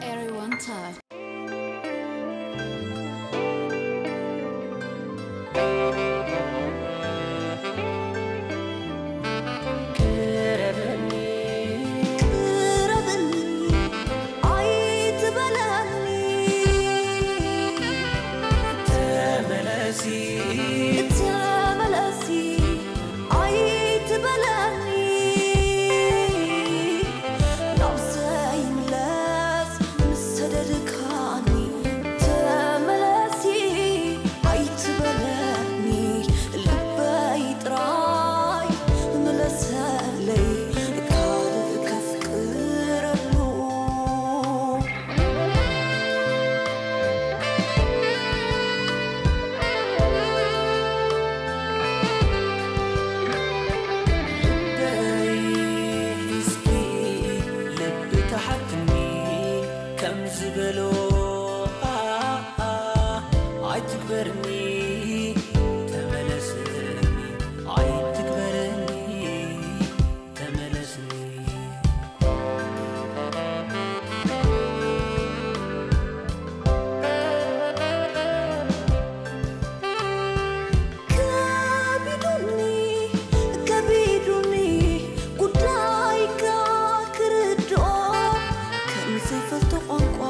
Everyone touch. ቅረበኒ፣ ቅረበኒ፣ ኣይትበለኒ። ተመለሲ፣ ተመለሲ፣ ኣይትበለኒ። ናብ ዘይምለስ ምስ ሰደድካኒ ተመለሲ ኣይትበለኒ። ልበይ ጥራይ ምለሰለይ ካልእ ከፍቅረሉ። ልበይ እስኪ ልቢ ተሓትኒ ከም ዝበሎ ኣይትግበርኒ ተመለስኒ ኣይትግበርኒ ተመለስኒ። ከቢዱኒ ከቢዱኒ ጉዳይካ ክርድኦ ከም ዘይፈልጦ ቋንቋ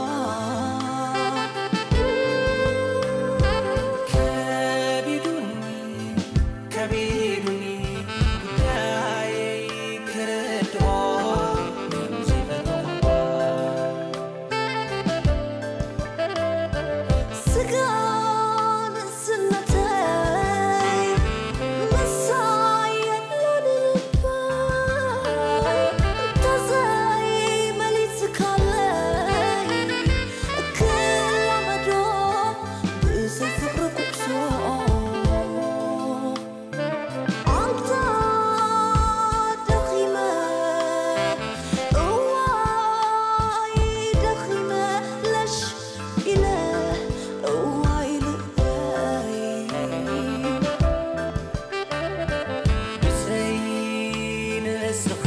ከቢዱኒ ከቢዱኒ ጉዳየይ ክርድኦ ከም ዘይፈልጦ ቋንቋ ስጋ ንእስነተይ ምሳይ የሎን ልባ እንተዘይመሊስካለይ ክላመዶ ብዘይ ፍቕሪ ኩዕሶ ኣንታ ደኺመ እዋይ ደኺመ ለሽ ኢለ እዋይ ልበይ ብዘይ ንስኺ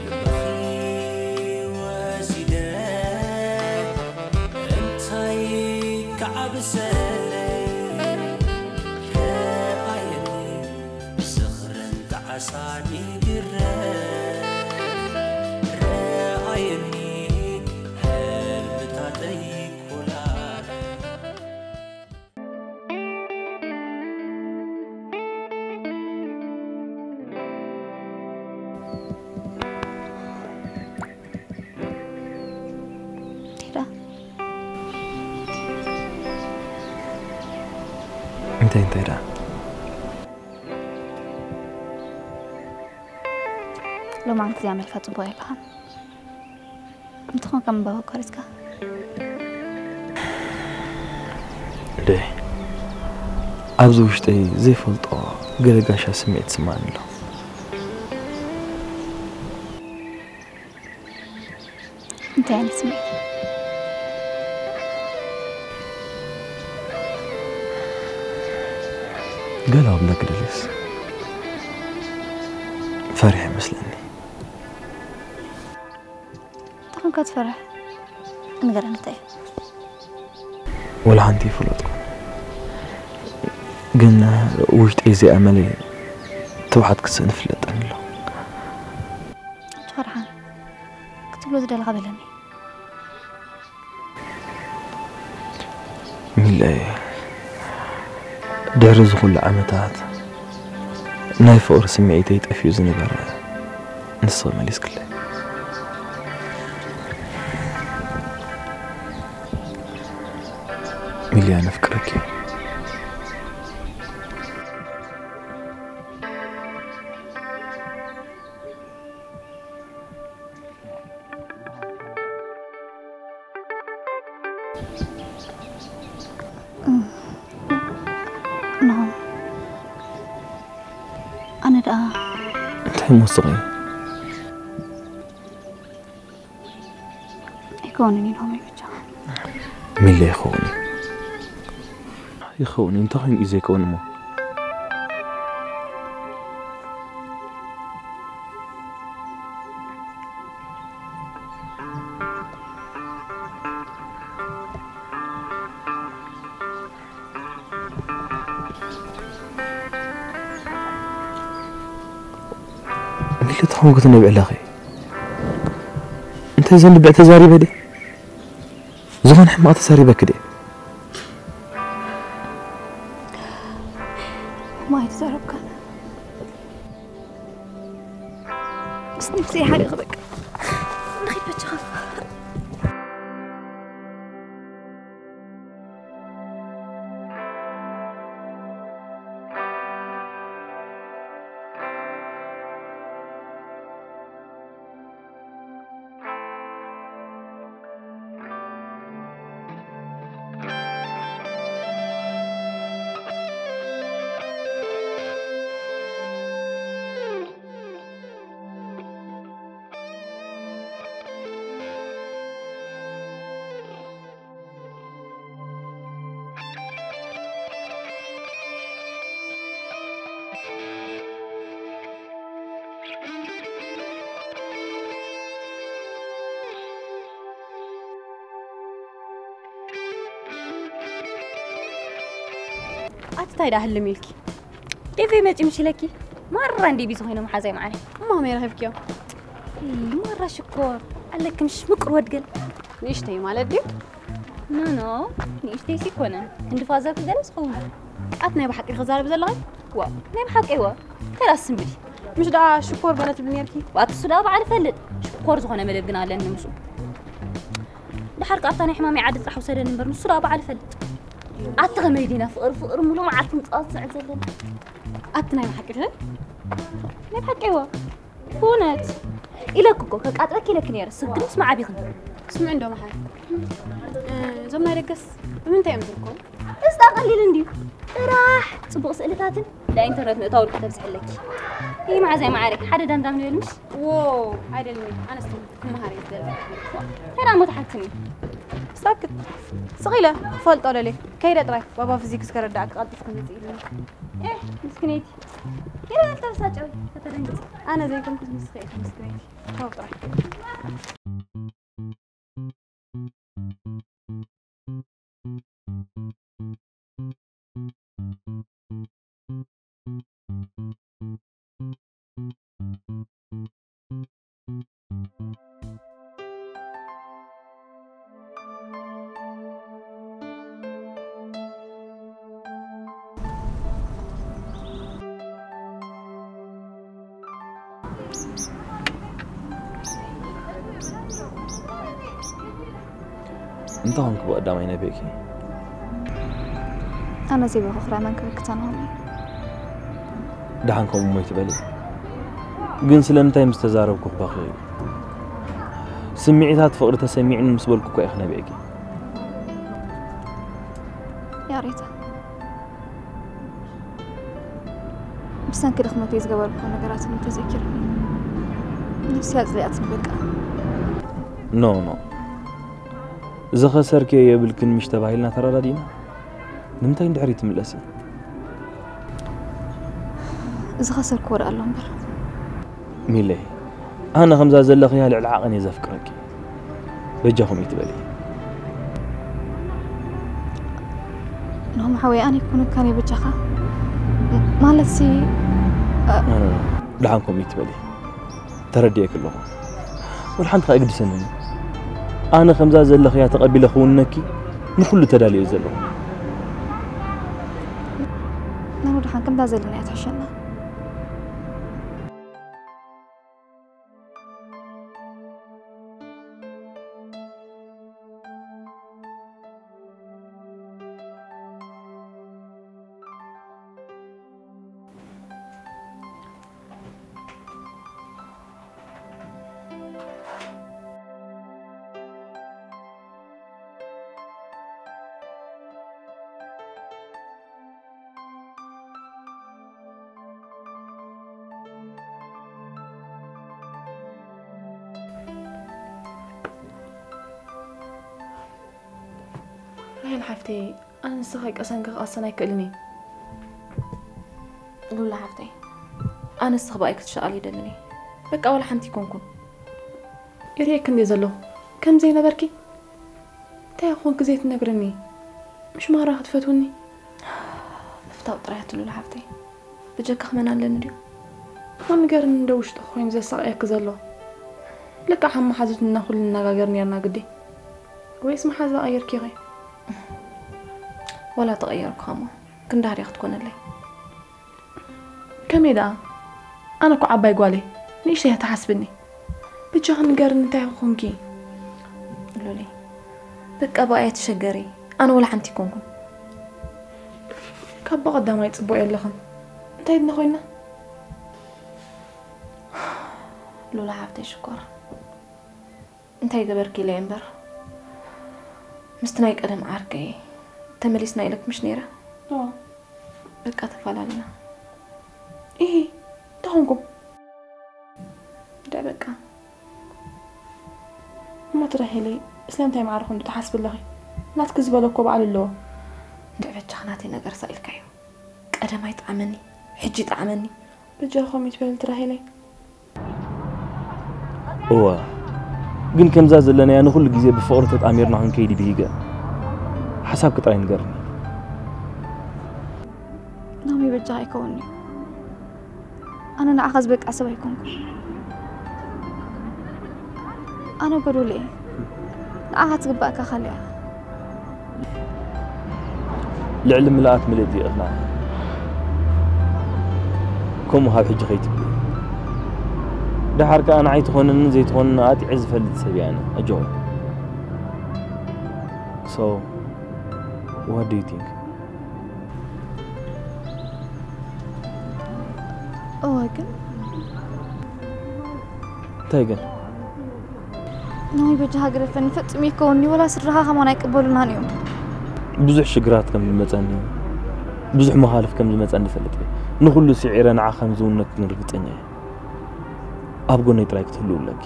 ልበኺ ወሲደ እንታይ ክዓብሰለይ ረኣየኒ ብዝኽርን ጣዕሳን ይግረፍ ረኣየኒ ህልምታተይ ኮላል እንታይ እንታይ ደኣ ሎማዓንቲ እዚኣ መልካ ጽቡቕ የለኻን። እንተኾንካ ምንባብ ኣቋሪጽካ? ደይ ኣብዚ ውሽጠይ ዘይፈልጦ ገለ ጋሻ ስምዒት ይስምዓኒ ኣሎ። እንታይ ዓይነት ስምዒት? ገለ ክብለኪ ደልየስ ፈሪሐ ይመስለኒ። እንታይ ኾንካ ትፈርሕ? ንገረኒ እንታይ እዩ? ወላ ሓንቲ ኣይፈለጥኩን፣ ግን ውሽጠይ ዘይኣመለይ ትብዓት ክስእን ይፍለጠኒ ኣሎ። ኣይትፈርሓን፣ ክትብሎ ዝደለኻ በለኒ። ሚለየ፣ ድሕሪ እዚ ኩሉ ዓመታት ናይ ፍቕሪ ስምዒተይ ጠፊኡ ዝነበረ ንስኺ መሊስክለይ። ሚልያ፣ ነፍቅረኪ። ኖ፣ ኣነ ደኣ እንታይ እሞ ስቕ ኢልኪ? ኣይከውንን እዩ ናሆመይ፣ ብቻ። ሚለ፣ ይኸውን እዩ። ይኸውን እዩ። እንታይ ኮይኑ እዩ ዘይከውን እሞ? ክልተ ኾንኩት ነብዕለኺ። እንታይ ዘንብዕ ተዛሪበ ድየ? ዝኾነ ሕማቕ ተዛሪበኪ ድየ? ማይ ተዛረብካ። እስቲ ብዘይ ሓሪቕ በቃ። ንኺድ በጃኻ። ኣቲ ታይ ደኣ ህልም ኢልኪ? ዴቪ መጺ ምሽ ኢለኪ? ማራ እንዲ ቢዚ ኮይኖም ሓዛይ መዓረ። እማ መይ ረኺብኪዮ? ይ፣ ማራ ሽኮር ኣለኪ ምሽ ምቁር ወድገል። ንእሽተይ ማለት ድዩ? ኖ፣ ኖ፣ ንእሽተይ ሲኮነ። ክንዲ ፋዘርኪ ገለ ዝኸውን። ኣቲ ናይ ብሓቂ ክዛረብ ዘለኺ? ዋው፣ ናይ ብሓቂ ዋ። ተራስ ስምብሊ። ምሽ ደኣ ሽኮር በለት ብኔርኪ? ዋት እሱ ደኣ በዓል ፈልጥ። ሽኮር ዝኾነ መደብ ግን ኣለኒ ምስኡ። ድሓር ከኣ ኣብታ ናይ ሕማመይ ዓዲ ጥራሕ ውሰደኒ እምበር፣ ንሱ ደኣ በዓል ፈልጥ። ኣቲ ከመይ ዲና ፍቕሪ፣ ፍቕሪ ሙሉ መዓልቲ ምጽዋት ዝዕል ዘለና። ኣቲ ናይ ብሓቂ ትብል? ናይ ብሓቂ ዋ። ብእውነት። ኢለኪ እኮ፣ ከቃጥለኪ ኢለኪ ነይረ። ስግድምስ መዓቢኽኒ። ስምዒ እንዶ መሓር። እ፣ እዞም ናይ ደገስ ብምንታይ እዮም ዝርከቡ? እዚ ዳ ቀሊል እንድዩ። ጥራሕ ጽቡቕ ስእልታትን ናይ ኢንተርነት ምእታውን ከተብዝሕለኪ። ይህ መዓዛይ መዓረይ፣ ሓደ ዳምዳም ንበል ምሽ? ዎ፣ ኣይደልኒ። ኣነስ ክመሃር እየ ዝደሊ። ተራ ሞ ተሓትኒ። ሳክት። ስቕ ኢለ ክፈልጦ ደልየ። ከይደ ጥራይ ባባ ፊዚክስ ከረዳእኪ ቀልጢፍኪ ምጽእ ኢሉኒ። ኤህ፣ ምስኪነይቲ። ይበል ተበሳጨው፣ ከተደንግጽ። ኣነ ዘይኮንኩስ ንስኺ ኢኺ ምስኪነይቲ። ተው ጥራይ። እንታይ ኾንኪ ብቐዳማይ ነቢዕኪ? ኣነ ዘይበኹ ክራይ መን ክብል ክተንሆም እዩ። ደሓን ከምኡ እሞ ይትበሊ። ግን ስለምንታይ ምስ ተዛረብኩ ክበኺ? ስምዒታት ፍቕሪ ተሰሚዕኒ ምስ በልኩ እኮ ኢኺ ነቢዕኪ። ያሬታ፣ ብሰንኪ ድኽመተይ ዝገበርኩ ነገራት እንተዘኪርኒ፣ ነፍሲ ኣጽሊኣትኒ በቃ። ኖ፣ ኖ። ዝኸሰርክዮ የብልክን ምሽ ተባሂልና ተረዳዲእና? ንምንታይ ንድሕሪት ትምለሲ? ዝኸሰርክዎ ደኣ ኣሎ እምበር። ሚለይ፣ ኣነ ከምዛ ዘለኽያ ልዕሊ ዓቐን እየ ዘፍቅረኪ። በጃኹም ይትበሊ። ናሆም ሓወይ፣ ኣነ ኣይኮነካን እየ በጃኻ። ማለትሲ፣ እ፣ ኖ፣ ኖ፣ ኖ። ደሓን ከምኡ ይትበሊ። ተረዲኤኪ ኣለኹ። ወላ ሓንቲ ከኣ ኣይግድሰንን። ኣነ ከምዛ ዘለኽያ ተቐቢለ ክውንነኪ ንኹሉ ተዳልየ እየ ዘለኹ። ናሆም፣ ደሓን ከምዛ ዘለና እያ ትሕሸና። ራሄል ሓፍተይ፣ ኣነ ንስኻ ቀሰንኪ ክቐሰን ኣይክእልን እየ። ሉላ ሓፍተይ፣ ኣነ ንስኺ ብኣይ ክትሸቐል ይደልን እየ። በቃ ዋላ ሓንቲ ኣይኮንኩን። ይርእየኪ እንድየ ዘለኹ። ከም ዘይነበርኪ እንታይ ኮንኪ ዘይትነግርኒ? ምሽ ማራ ክትፈትውኒ? ምፍታው ጥራይ ኣትሉላ ሓፍተይ። ብጀካኺ መን ኣለኒ ድዩ? ንገርኒ እንዶ ውሽጥኺ ኮይኑ ዘሳቕየኪ ዘሎ? ልክዕ ከም መሓዙትና ኩሉ ንነጋገር ነርና ግዲ። ወይስ መሓዛ ቀይርኪ ኢኺ? ወላ ተቐየርኩ ኸሞ ክንዳርያ ክትኮነለይ። ከመይ ደኣ? ኣነ እኮ ዓባይ ጓል እየ። ንእሽተይ ኣይትሓስብኒ። ብጃኺ ንገርኒ እንታይ ኮንኪ? ሉሊ፣ በቃ ብኣይ ኣይትሸገሪ። ኣነ ወላ ሓንቲ ኣይኮንኩን። ካብ ብቐዳማይ ጽቡቕ የለኽን። እንታይ ድና ኮይና? ሉላ ሓፍተይ ሽኮር፣ እንታይ ገበርኪ ኢለ እምበር፣ ምስቲ ናይ ቀደም ዓርከይ ተመሊስና ኢለክ ምሽ ነይረ። እዎ። በቃ ተፈላለና። ኢሂ፣ እንታይ ኾንኩም? እንዳ በቃ። እሞ ትራሄለይ፣ ስለምንታይ ማዕረ ክንዱ ትሓስቢ ኣለኺ? ናትኪ ዝበሎ እኮ ባዕሉ ኣለዎ። እንድዒ በጃኺ ናተይ ነገር ሳኢልካዮ። ቀደም ኣይጠዓመኒ፣ ሕጂ ይጠዓመኒ። በጃኺ ከምኡ ትበሊ ትራሄለይ። እወ፣ ግን ከምዛ ዘለናያ ንኹሉ ግዜ ብፍቕሪ ተጣሚርና ክንከይድ ብሂገ። ሓሳብኪ ጥራይ ንገርኒ። ናሚ በጃ ኣይከውን'ዩ። ኣነ ንዓኻ ዝበቅዕ ሰብ ኣይኮንኩን። ኣነ ጎዶሎ እየ። ንዓኻ ትግባእካ ካልእ እያ። ልዕሊ ምልኣት ምልእቲ ኢኽና። ከምኡ ካብ ሕጂ ከይትብሊ። ደሓር ከኣ ንዓይ ትኾንንን ዘይትኾንን ኣጢዐ ዝፈልጥ ሰብ እየ ኣነ። ኣጆኺ። So, what do you think? እወ፣ ግን እንታይ ግን? ናይ በጃ ሃገር ፈኒ ፈጺሙ ይከውንኒ፣ ወላ ስድራኻ ከማን ኣይቅበሉናን እዮም። ብዙሕ ሽግራት ከም ዝመጸኒ፣ ብዙሕ መኻልፍ ከም ዝመጸኒ ይፈልጥ እየ። ንኹሉ ስዒረ ንዓ ከም ዝውነክ ግን ርግጸኛ እየ። ኣብ ጎነይ ጥራይ ክትህልው ኣለኪ።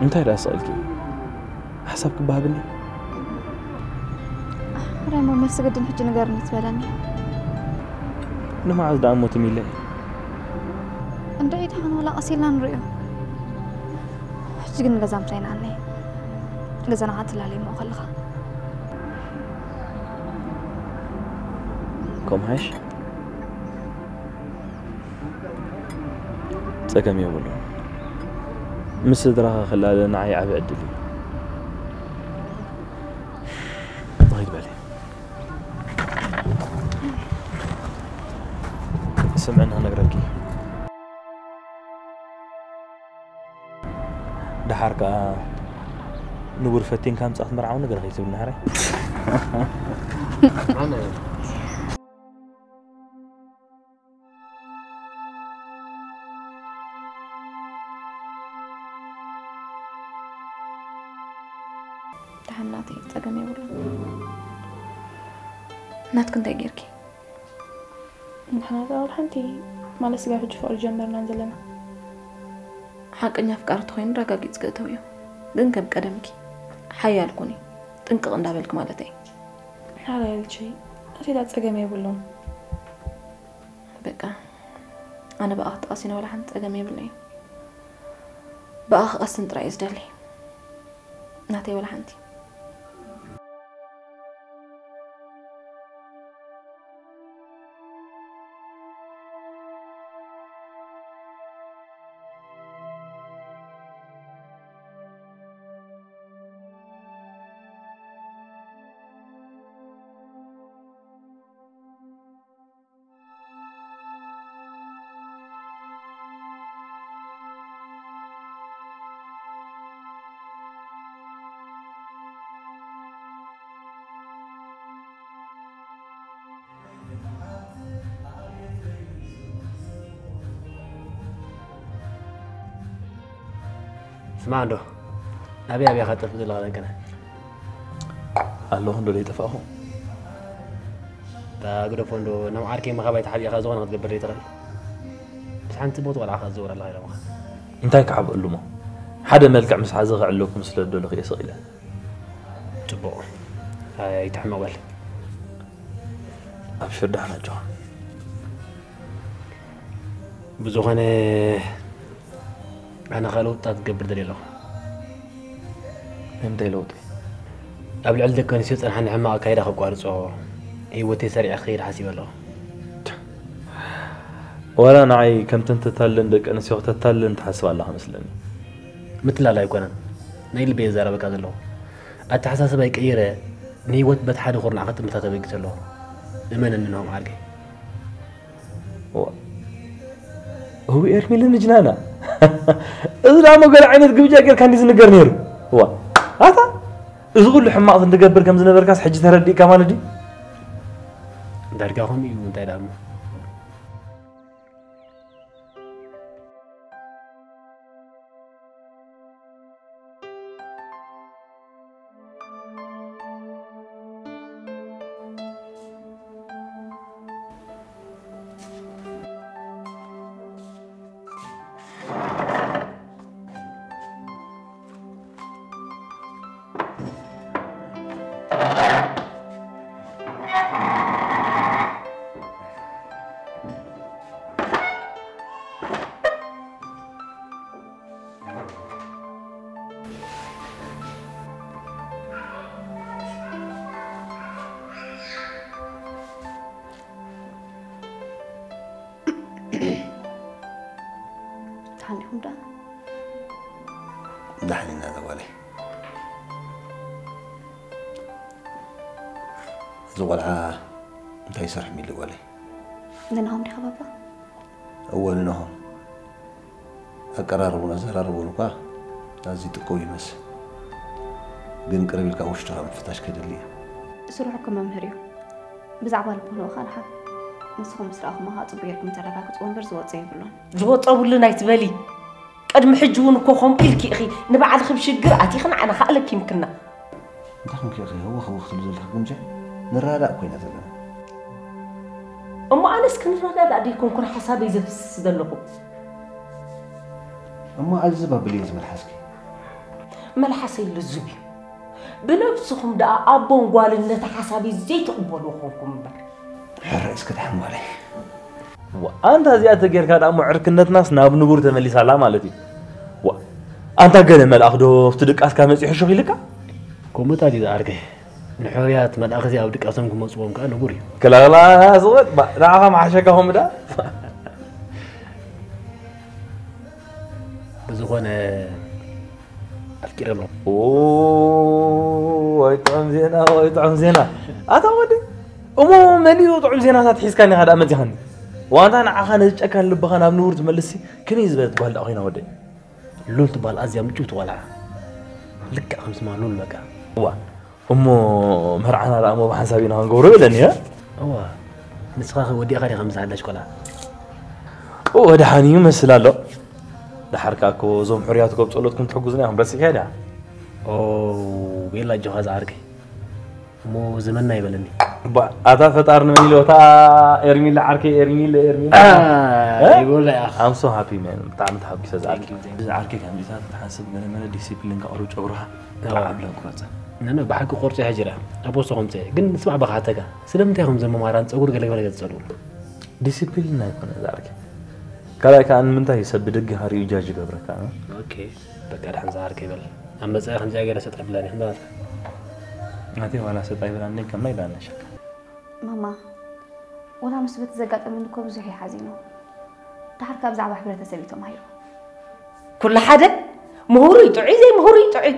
እንታይ ደኣ ስቕ ኢልኪ? ሓሳብ ክበሃብኒ? ሬሞ፣ መልሲ ግድን ሕጂ ንገርኒ ትበለኒ። ንመዓዝ ደኣ እሞ ትም ኢለ? እንድዒ ደሓን ዋላ ቀስ ኢልና ንርእዮ። ሕጂ ግን ገዛ ምሳይና ኣነ። ገዛና ኸዓ ትላለይ እሞ ከለኻ። ከምኡ ሓይሽ? ጸገም የብሉን። ምስ ስድራኻ ክላለ ንዓይ ዓቢ ዕድል እዩ። ንኺድ በሊ። ስምዕና ክነግረኪ። ደሓር ከኣ ንቡር ፈቲንካ ምጻእ ክትምርዓው ነገር ከይትብል ናህረይ። ኣነ ደሓን ናተይ ጸገም የብሉን። ናትኪ እንታይ ጌርኪ? ንሕና ደኣ ወላ ሓንቲ ማለት ስጋብ ሕጂ ፍቕሪ ጀመርናን ዘለና። ሓቀኛ ኣፍቃሪ ተኾይኑ ረጋጊጽ ክእተው እዩ። ግን ከም ቀደምኪ ሓያል ኩኒ። ጥንቅቕ እንዳበልክ ማለተይ። ሓላልኪ፣ እቲ ደኣ ጸገም የብሉን። በቃ፣ ኣነ ብኣኽ ተቐሲነ ወላ ሓንቲ ጸገም የብለይን። ብኣኽ ክቐስን ጥራይ እየ ዝደሊ። ናተይ ወላ ሓንቲ። ስማዕ እንዶ፣ ኣበይ ኣበይ ኢኻ ትጠፍእ ዘለኻ ደንቀነ? ኣለኹ እንዶ ዘይጠፋእኹ። እታ ግደፎ እንዶ፣ ናብ ዓርከይ ምኻባይ ተሓቢእካ ዝኾነ ክትገብር ዘይትኽእል። ምስ ሓንቲ ጽብቕቲ ቆልዓ ክትዘውር ኣለኻ ኢሎምኻ። እንታይ ክዓብኣሉ እሞ? ሓደ መልክዕ ምስ ሓዘ ከዕልለኩም ስለ ዝደለኹ እየ ስቕ ኢለ። ጽቡቕ። ኣይትሕመቕ በል። ኣብሽር፣ ደሓን ኣጆኻ። ብዝኾነ፣ ኣነ ኸኣ ለውጥታት ክገብር ደልየ ኣለኹ። እንታይ ለውጢ? ኣብ ልዕሊ ደቂ ኣንስትዮ ጸንሓኒ ሕማቕ ኣካይዳ ከቋርጾ፣ ህይወተይ ሰሪዐ ክኸይድ ሓሲበ ኣለኹ። ዋላ ንዓይ ከምተን ተታልለን ደቂ ኣንስትዮ ክተታልለን ትሓስብ ኣለኻ መስለኒ። ምትላል ኣይኮነን፣ ናይ ልበይ ዝዛረበካ ዘለኹ። ኣተሓሳስባይ ቀይረ፣ ንህይወት በቲ ሓደ ኩርናዕ ክጥምታ ተበጊሰ ኣለኹ። እመነኒ ናሆም ዓርከይ። እዋ። እው ኤርሚልን ጅናና። እዚ ደኣ እሞ ገለ ዓይነት ግብጃ ጌርካ እንዲ ዝንገር ነይሩ። እዋ። ኣታ፣ እዚ ኩሉ ሕማቕ እንትገብር ከም ዝነበርካስ ሕጂ ተረዲእካ ማለት ድዩ? ዳርጋ ከምኡ እዩ፣ እንታይ ደኣ እሞ። ደሓን ዲኹም ደኣ? ደሓን ኢና እዛ ጓለይ። እዚ ቆልዓ እንታይ ይሰርሕ ሚሊ ጓለይ? ንናሆም ዲኻ ባባ? እወ ንናሆም። ኣቀራርቡን ኣዘራርቡን እኳ ኣዝዩ ጥቁው ይመስል። ግን ቅርብ ኢልካ ውሽጥኻ ምፍታሽ ከድሊ እዩ። ስርሑ እኮ መምህር እዩ። ብዛዕባ ልቦንኡ ካልሓ። ንስኹም ምስ ረኣኹሞ ከዓ ጽቡቕ ጌርኩም ተረጋግጽዎ እምበር ዝወጾ የብሉን። ዝወጸ የብሉን ኣይትበሊ። ቅድሚ ሕጂ እውን እኮ ከምኡ ኢልኪ ኢኺ። ንባዕልኺ ብሽግር ኣቲኺ ንዓና ከኣ ለኪምክና። እንታይ ኮንኪ ኢኺ ህውኽ ህውኽ ትብሊ ዘለኺ ግምጃ? ንረዳዳእ እኮ ኢና ዘለና። እሞ ኣነስ ክንረዳዳእ ደይኮንኩን ሓሳበይ ዘፍስስ ዘለኹ። እሞ ኣልዝብ ኣብልዮ እዚ መልሓስኪ። መልሓሰይ ልዙብ እዩ። ብነብስኹም ደኣ ኣቦን ጓልን ነቲ ሓሳበይ ዘይትቕበልዎ ኮንኩም እምበር። ሕራይ እስከ ደሓን ጓለይ። ዋ፣ ኣንታ እዚኣ ተጌርካ ደኣ እሞ ዕርክነትናስ ናብ ንቡር ተመሊሳ ኣላ ማለት እዩ። ዋ፣ ኣንታ ገለ መልኣኽ ዶ ኣብቲ ድቃስካ መጺሑ ሹኽ ኢልካ? ከምኡ ታዲዩ ዝዓርከይ። ንሕሩያት መልኣኽ እዚ ኣብ ድቃሶም ክመጽዎም ከኣ ንቡር እዩ። ክላላ ስወት፣ ባ፣ ንዓኻ መሓሸካ ከምኡ ደኣ። ብዝኾነ ኣፍቂረ ኣለኹ። ኦ፣ ወይ ጥዑም ዜና፣ ወይ ጥዑም ዜና። ኣታ ወዲ፣ እሞ መሊኡ ጥዑም ዜናታት ሒዝካኒ ኢኻ ደኣ መጺኻኒ። ዋንታ ንዓኻ ነዚ ጨካን ልብኻ ናብ ንቡር ትመልስሲ፣ ከመይ ዝበለት ጓል ደኣ ኮይና ወደይ? ሉል ትበሃል ኣዝያ ምጭውቲ ቆልዓ። ልክዕ ከም ስማ ሉል በቃ። እዋ፣ እሞ መርዓና ደኣ እሞ ብሓንሳብ ኢና ክንገብሮ ኢለኒ፣ እ? እዋ፣ ንስኻ ከ ወዲእኻ ዲኻ ምስ ሓዳሽ ቆልዓ? እወ፣ ደሓን እዩ መስል ኣሎ። ደሓር ከኣ እኮ እዞም ሕሩያት እኮ ብጸሎትኩም ትሕጉዙና ኢኹም፣ ረሲዕካዮ ዲኻ? ኦ፣ ቤላ ኣጆኻ ዝዓርከይ። እሞ ዘመንና ይበለኒ። ባ-፣ ኣታ ፈጣሪ ንመን ኢሉ፣ እታ ኤርሚለ ዓርከይ፣ ኤርሚለ፣ ኤርሚለ። አ፣ እ? ይበላ ኢኻ። I'm so happy, man። ብጣዕሚ ተሓጒሰ ዝዓርከይ። Thank you, thank you። እዚ ዓርከይ ከምዚታት ክትሓስብ ገለ መለ ዲሲፕሊን ከቕርብ ጨጉርኻ ኣዋ። ብዓብለን ቁረጸ። ነነ፣ ብሓቂ ቁርጺ ሕጂ ርኣ። ኣብ ወሰኹም ጸ-፣ ግን ስማዕ በኻ ሓተካ። ስለምንታይ ኢኹም ዘመማራን ጸጉር ገለ ገለ ትጸልኡ? ዲሲፕሊን ኣይኮነ ዝዓርከይ። ካልኣይ ከኣ ንምንታይ ሰብ ብደገ ሃሪኡ ጃጅ ይገብረካ፣ እ? ኦኬ። በቃ ደሓን ዝዓርከይ በል። ኣብ መጻኢ ከምዚኣ ገይረ ሰጥ ኣይብላን እየ። ክንዳናትካ? ናተይ ዋላ ሰጥ ኣይብላን፣ ከም ናይ ዳና ሸካ። ማማ፣ ወላ ንሱ በቲ ዘጋጠመኒ እኮ ብዙሕ እዩ ሓዚኑ። ደሓር ካብ ብዛዕባ ሕብረተሰብ እዩ ተማሂሩ። ኩሉ ሓደ፣ ምሁር እዩ ጥዑይ፣ ዘይምሁር እዩ ጥዑይ።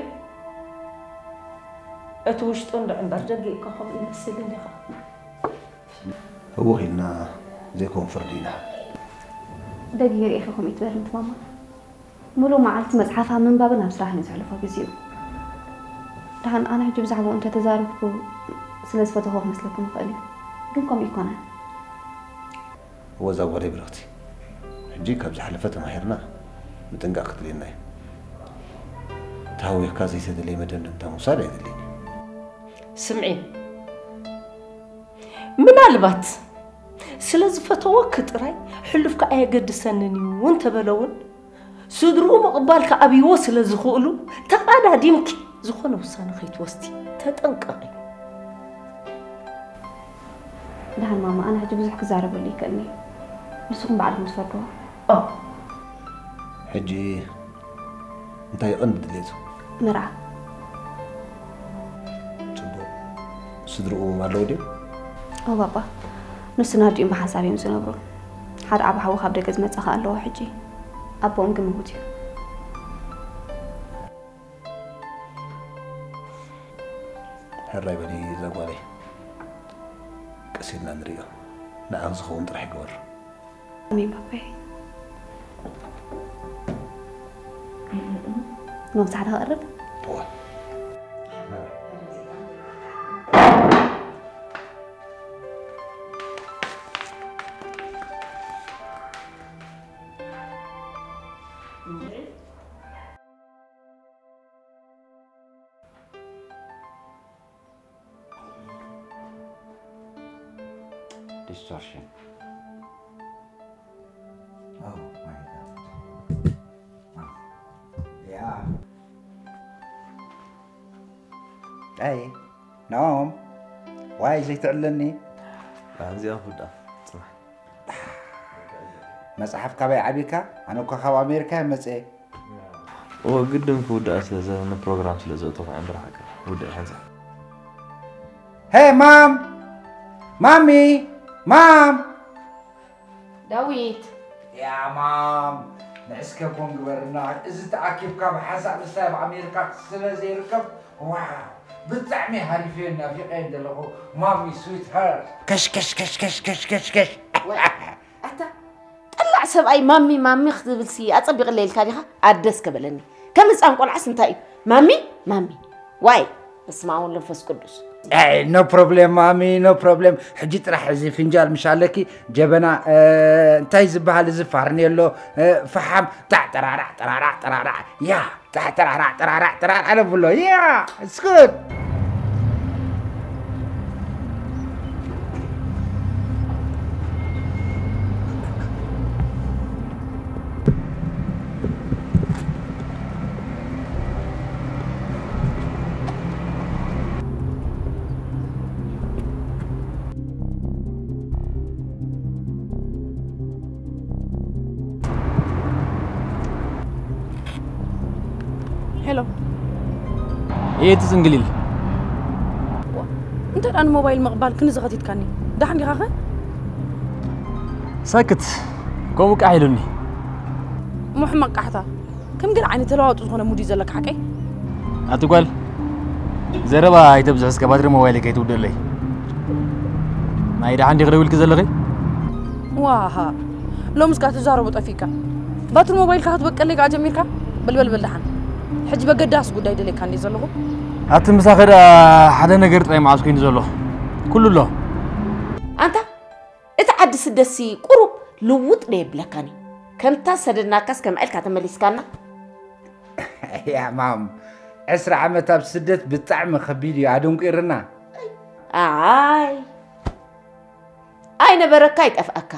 እቲ ውሽጡ እንድዒ እምበር ደገ እኮ ከምኡ ይመስል እንዲኻ። ህውኽ ኢልና ዘይኮን ፍርዲ ኢና። ደጊ ርኢኺ ከምኡ ይትበል እንት ማማ። ሙሉእ መዓልቲ መጽሓፍ ኣብ ምንባብን ኣብ ስራሕን እዩ ዘሕልፎ ግዜኡ። ደሓን ኣነ ሕጂ ብዛዕባኡ እንተተዛረብኩ ስለ ዝፈተኽዎ ክመስለኩም ይኽእል እዩ። ግን ከምኡ ኣይኮነን። እወ እዛ ጓለይ ብርኽቲ፣ ሕጂ ካብ ዝሓለፈ ተማሂርና ምጥንቃቕ ክድልየና እዩ። ተሃዊኽካ ዘይተደለየ መደምደምታ ምውሳድ ኣየድልይን እዩ። ስምዒ፣ ምናልባት ስለ ዝፈተወኪ ጥራይ ሕሉፍካ ኣየገድሰንን እዩ እንተበለ እውን፣ ስድርኡ ምቕባል ክኣብይዎ ስለ ዝኽእሉ፣ ተቓዳዲምኪ ዝኾነ ውሳነ ከይትወስዲ ተጠንቀቒ። ደሓን ማማ፣ ኣነ ሕጂ ብዙሕ ክዛረበሉ ይክእልኒ። ንስኹም ባዕልኹም ትፈርድዎ። ኦ። ሕጂ እንታይ እዩ ቀንዲ ድሌቱ? መርዓ። እቱ ስድርኡ ኣለዉ ድዮም? ኦ ባባ፣ ንስና ኣዲኦም ብሓንሳብ እዮም ዝነብሩ። ሓደ ዓቢ ሓዉ ካብ ደገ ዝመጻ ከኣ ኣለዎ ሕጂ። ኣቦኦም ግን ምዉት እዩ። ሕራይ በሊ እዛ ጓለይ። ቀስ ኢልና ንርእዮ። ንዓኺ ዝኸውን ጥራሕ ይግበር። ኣሜን ባባይ። ኖም ሳዕዳ ክቕርብ? እወ። Distortion. Oh my God. Yeah. Hey, Noam. Why is it? Leni? Lanzia Huda. Smah. መጽሓፍ ካበይ ዓቢካ? ኣነ እኮ ካብ ኣሜሪካ እየ መጽኤ። እወ፣ ግድን ክውዳእ ስለ ዘ-፣ ንፕሮግራም ስለ ዘእተኹ እምበር ሓቂ ውዳእ ይሓንሳእ። ሄ ማም! ማሚ! ማም! ዳዊት! ያ ማም! ንዕስከ ኮን ግበርና። እዚ ተኣኪብካ ብሓንሳእ ምስታይ ኣብ ኣሜሪካ ስለ ዘይርከብ፣ ዋው! ብጣዕሚ ሃሪፈዮ ናፊቀዮ ዘለኹ ማሚ ስዊት ሀርት። ከሽ፣ ከሽ፣ ከሽ፣ ከሽ፣ ከሽ፣ ከሽ፣ ከሽ። ወይ፣ ኣታ ጠላዕ ሰብኣይ ማሚ ማሚ ክትብልሲ ኣጸቢቕለይ ኢልካ ዲኻ? ኣደስ ከበለኒ። ከም ህጻን ቆልዓስ እንታይ እዩ? ማሚ ማሚ። ዋይ፣ በስመ ኣብ ወወልድ ወመንፈስ ቅዱስ። ኖ ፕሮብሌም ማሚ፣ ኖ ፕሮብሌም። ሕጂ ጥራሕ እዚ ፍንጃል ምሽ ኣለኪ፣ ጀበና፣ እ፣ እንታይ ዝበሃል እዚ ፋርኔሎ፣ እ፣ ፈሓም፣ ጣዕ ጠራራዕ፣ ጠራራዕ፣ ጠራራዕ። ያ፣ ጣዕ ጠራራዕ፣ ጠራራዕ፣ ጠራራዕ ነብሎ። ያ፣ it's good። ሄሎ። እየ ትጽንግሊል። ዋ፣ እንተ ደኣ ንሞባይል ምቕባል ክንዚ ኸቲትካኒ። ደሓን ዲኻኸ? ሰክት። ከምኡ ቃሕ ኢሉኒ። እሞ ሕማቕ ቃሕታ። ከም ገለ ዓይነት ተለዋዋጢ ዝኾነ ሙድ እዩ ዘለካ ሓቀይ? ኣቲ ጓል፣ ዘረባ ኣይተብዝሕ እስከ ባትሪ ሞባይለይ ከይትውድእለይ። ናይ ደሓን ዲኺ ደዊልኪ ዘለኺ? ዋሃ፣ ሎምስ ከኣ ትዛረቦ ጠፊእካ። ባትሪ ሞባይልካ ክትበቀለይ ከኣ ጀሚርካ? በል በል በል ደሓን። ሕጂ በገዳስ ጉዳይ ደልየካ እንድየ ዘለኹ። ኣቲ ምሳኺ ደኣ ሓደ ነገር ጥራይ መዓስ ኮይኑ ዘሎ? ኩሉ ኣሎ። ኣንታ እቲ ዓዲ ስደትሲ ቁሩብ ልውጥ ዶ የብለካን እዩ? ከምታ ዝሰደድናካስ ከምኣ ኢልካ ተመሊስካና? ያ ማም፣ ዕስራ ዓመት ኣብ ስደት ብጣዕሚ ከቢድ እዩ፣ ኣደንቂርና። ኣይ፣ ኣይነበረካ ኣይጠፍኣካ።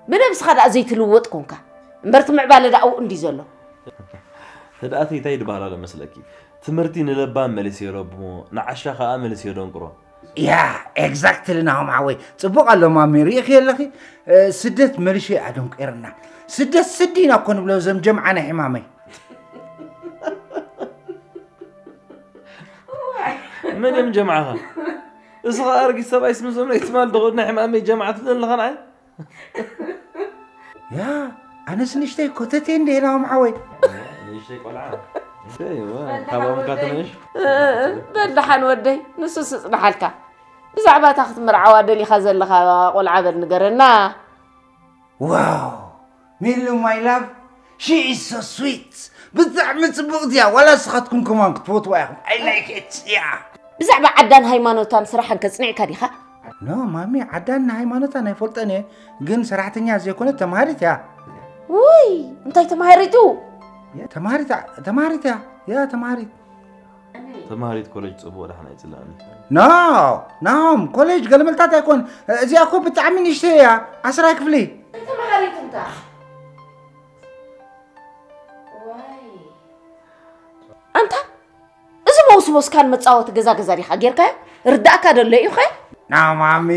ብነብስኻ ደኣ ዘይትልወጥ ኮንካ። እምበር እቲ ምዕባለ ደኣ ኣብኡ እንድዩ ዘሎ። ህድኣተይ እንታይ ድበሃል ኣሎ መስለኪ? ትምህርቲ ንለባም መልሲ የለብሞ፣ ንዓሻ ኸኣ መልሲ የደንቅሮ። ያ፣ ኤግዛክትሊ ናሆም ሓወይ። ጽቡቕ ኣሎ ማሚ፣ ርኢኺ ኣለኺ? እ፣ ስደት መልሹ ኣደንቂርና። ስደት ስዲ ኢና እኮ ንብሎ እዞም ጀምዓ ናይ ሕማመይ። መን እዮም ጀምዓኻ? እስኻ ኣረጊት ሰብኣይስ ምስዞም ናይ ትማል ደቑ ናይ ሕማመይ ጀምዓ ትብለኒ ኣለኻ ንዓይ? ያ፣ ኣነስ ንእሽተይ ኮተቴ እንደ ናሆም ሓወይ። ንእሽተይ ቆልዓ። ንእሽተይ፣ እወ፣ በል ካብኦም ደሓን ወደይ። ካትነሽ? እ፣ በል ደሓን ወደይ፣ ንሱስ ይጽንሓልካ። ብዛዕባ እታ ክትምርዓዋ ደሊኻ ዘለኻ ቆልዓ በል ንገረና። ዋው፣ ሚሉ ማይ ላቭ፣ ሺ ኢዝ ሶ ስዊት። ብጣዕሚ ጽብቕቲ እያ። ዋላ ንስኻትኩም ከማን ክትፈትዋ ኢኹም። I like it። ያ። ብዛዕባ ዓዳን ሃይማኖታን ስራሕን ከጽኒዕካ ዲኻ? ኖ፣ ማሚ፣ ዓዳን ሃይማኖታን ኣይፈልጦን እየ። ግን ሰራሕተኛ ዘይኮነት ተማሃሪት እያ። ውይ፣ እንታይ ተማሃሪቱ? ተማሃሪት፣ ተማሃሪት እያ። ያ፣ ተማሃሪት። ተማሃሪት ኮሌጅ ጽቡቕ ደሓን ኣይጽላእን። ኖ፣ ናሆም፣ ኮሌጅ ገለመልታት ኣይኮን። እዚኣ እኮ ብጣዕሚ ንእሽተይ እያ። ዓስራይ ክፍሊ። ተማሃሪት እንታ። ዋይ። ኣንታ፣ እዚ መውስቦስካን መጻወቲ ገዛ ገዛ ዲኻ ጌርካዮ? ርዳእካ ደሎ እዩ ኸ? ናማሚ፣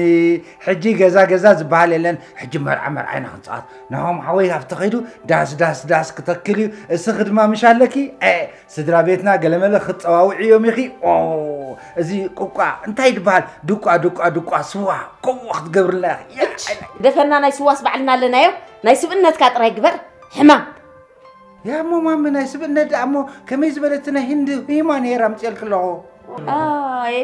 ሕጂ ገዛ ገዛ ዝበሃል የለን። ሕጂ መርዓ መርዓ ኢና ክንፃወት። ናሆም ሓወይ ኣብቲ ከይዱ ዳስ ዳስ ዳስ ክተክል እዩ። እስኺ ድማ ምሽ ኣለኪ። እ፣ ስድራ ቤትና ገለመለ ክፀዋውዕ እዮም ኢኺ። ኦ፣ እዚ ቁቋ እንታይ ይበሃል? ድቋ ድቋ ድቋ ስዋ ከምኡ ክትገብርልና ኢኺ። ደፈና ናይ ስዋስ ባዕልና ኣለናዮ። ናይ ስብእነትካ ጥራይ ግበር። ሕማም። ያሞ ማሚ፣ ናይ ስብእነት ደኣ እሞ ከመይ ዝበለት ናይ ህንዲ ሂማን ሄር ኣምፅኤልክ ኣለኹ። ኣይ፣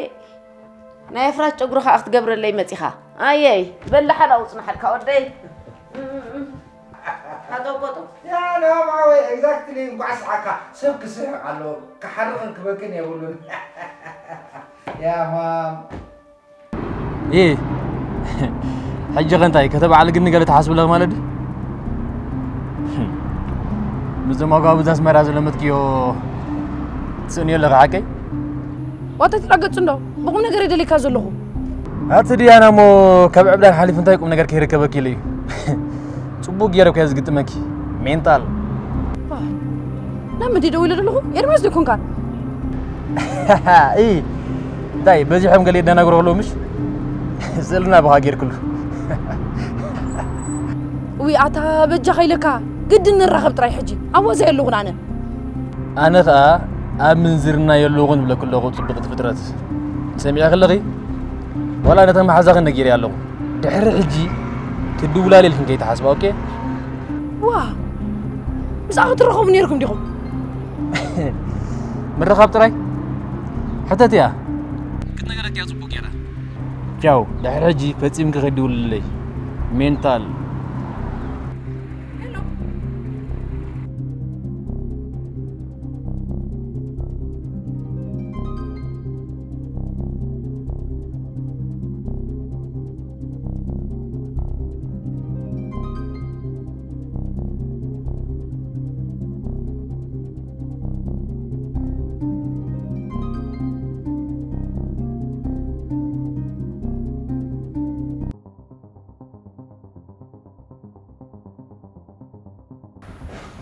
ናይ ኣፍራስ ጨጉሪ ኸኣ ክትገብረለይ መጺኻ። ኣየይ፣ በል ደሓን ኣውጽናሓልካ ወደይ። ሃጠው ቆጠው። ያ ናማወይ፣ ኤግዛክትሊ፣ እንኳዕ ሰሓካ። ሰብ ክስሕቕ ኣለዎ። ክሓርቕን ክበክን የብሉን። ያ ማም። ኢ፣ ሕጂ ኸ እንታይ፣ ከተባዕልግኒ ገለ ትሓስብ ኣለኺ ማለት ድዩ? ምስዞም ኣጓብዝ ኣስመራ ዝለመድክዮ ትስእንዮ ኣለኺ ሓቀይ? ዋታ ትላገጽ እንዶ፣ ብቑም ነገር እየ ደልየካ ዘለኹ። ኣቲ ድያና እሞ ካብ ዕብዳን ሓሊፉ እንታይ ቁም ነገር ከይርከበኪ ኢሉ እዩ? ጽቡቕ ገይረ እኮ እየ ዝግጥመኪ። ሜንታል። ዋ፣ ናብ ምንዲ ደው ኢለ ዘለኹ? ኤርሚያስ ዶ ይኮንካ? ኢ፣ እንታይ በዚሖም ገለ የደናግሩ ኣለዉ ምሽ? ስእልና ብኻ ጌርክሉ። ውይ፣ ኣታ በጃኻ ኢለካ፣ ግድን ንራኸብ ጥራይ ሕጂ። ኣብ ዋዛ የለኹን ኣነ። ኣነ ኸኣ ኣብ ምንዝርና የለኹን ዝብለኪ ኣለኹ፣ ጽብቕቲ ፍጥረት። ሰሚዐ ከለኺ፣ ዋላ ነተን መሓዛኽን ነጊረ ኣለኹ። ድሕሪ ሕጂ ክድውላል ኢልክን ከይትሓስባ፣ ኦኬ? ዋ፣ ምስኣ ክትራኸቡ ነይርኩም ዲኹም? ምርኻብ ጥራይ? ሕተትያ። ክትነገረኪ እያ ጽቡቕ ጌራ። ቻው፣ ድሕሪ ሕጂ ፈጺምኪ ከይትድውልለይ። ሜንታል። ሄሎ።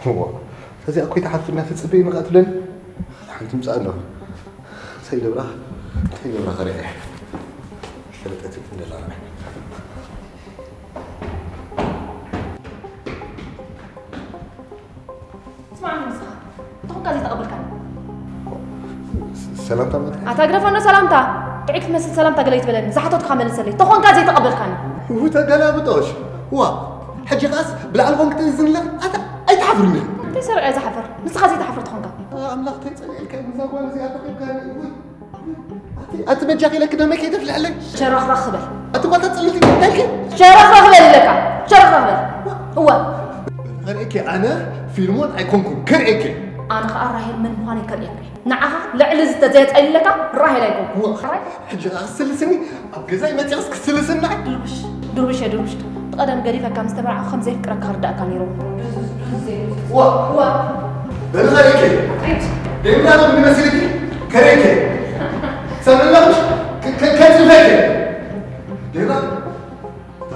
እዋ፣ እዚኣ እኮ ይትሓፍና ትጽበይ መቓ ትብለኒ። ሓንቲ ምጻእ ኣለኹ። እንታይ ይገብራ? እንታይ ይገብራ ከሪዐ? ፈለጠት እንደላ። ስማዕኒ ንስኻ፣ እንተኾንካ ዘይተቐበልካኒ። ሰላምታ ማለት? ኣታ ግደፈኖ ሰላምታ። ጥዑይ ክትመስል ሰላምታ ገለ ይትበለኒ። ዝሓተትኩኻ መልሰለይ። ተኾንካ ዘይተቐበልካኒ። ውይ፣ ተገላብጦሽ። ዋ፣ ሕጂ ኸኣስ ብላዕሊ ኮንክ ትእዝንለይ? ኣታ ኣይትሓፍርን ኢኺ። እንታይ ሰሪዐ ዝሓፍር? ንስኻ ዘይትሓፍር ተኾንካ። ኣምላኽ፣ እንታይ ጸሊኤልካ እዩ? እዛ ጓል እዚኣ ተቐብካኒ። ውይ፣ ኣቲ፣ ኣቲ በጃኺ ኢለኪ ደመይ ከይተፍልሐለይ። ሸረኽረኽ በል። ኣቲ ጓል ተጽልቲ እንታይ ኢልኪ? ሸረኽረኽ በል ኢለካ። ሸረኽረኽ በል። እወ። ከርእየኪ ኣነ ፊልሞን ኣይኮንኩን። ከርእየኪ። ኣነ ኸኣ ራሄል መን ምዃነይ ከርእየካ። ንዓኻ ልዕሊ እዚ ተዘየጸሊለካ ራሄል ኣይኮንኩን። እወ። ሕራይ? ሕጂ ኸኣ ክትስልስኒ ኣብ ገዛይ መጺኽስ ክትስልስኒ? ድርብሽ፣ ድርብሽ እየ ድርብሽ። እቲ ቀደም ገዲፈካ ምስ ተመርዓኹ ከም ዘየፍቅረካ ክርዳእካ ነይሩ። እወ። እወ። በሊ ከርእየኪ። ዴምራ ዶ ምን መሲልኪ? ከርእየኪ። ሰምዕለኹሽ? ከ-፣ ከ-፣ ከጽልፈኪ። ዴምራ። እታ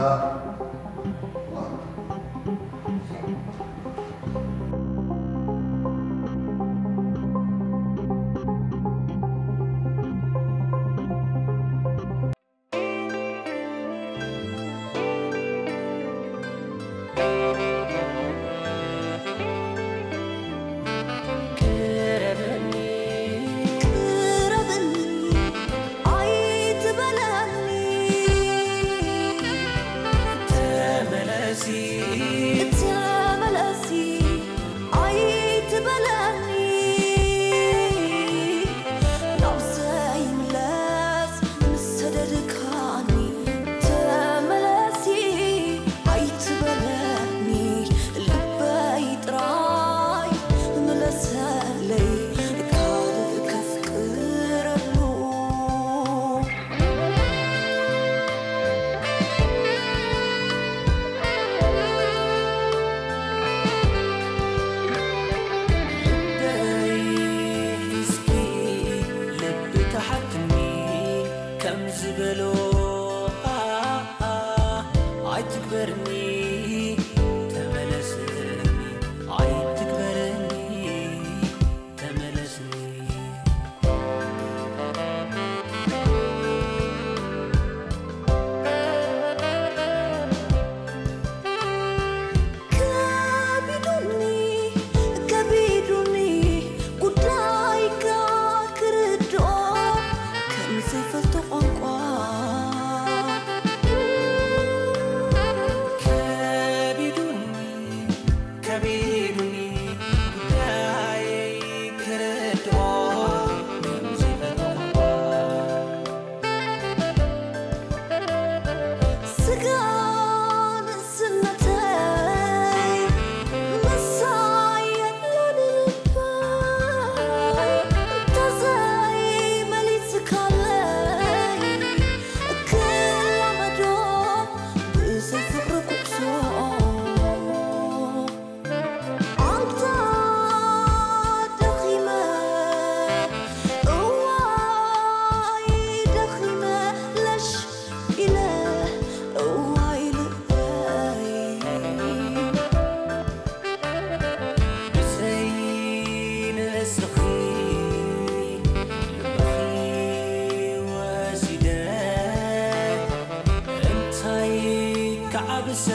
ቅረበኒ፣ ቅረበኒ፣ ኣይትበለኒ። ተመለሲ፣ ተመለሲ፣ ኣይትበለኒ። ናብ ዘይምለስ ምስ ሰደድካኒ፣ ተመለሲ፣ ኣይትበለኒ። ልበይ ጥራይ ምለሰለይ፣ ካልእ ከፍቅረሉ። ልበይ እስኪ ልቢ ተሓትኒ ከም ዝበሎ፣ ኣ፣ ኣ፣ ኣይትግበርኒ፣ ተመለስኒ፣ ኣይትግበርኒ፣ ተመለስኒ። ተዓብሰ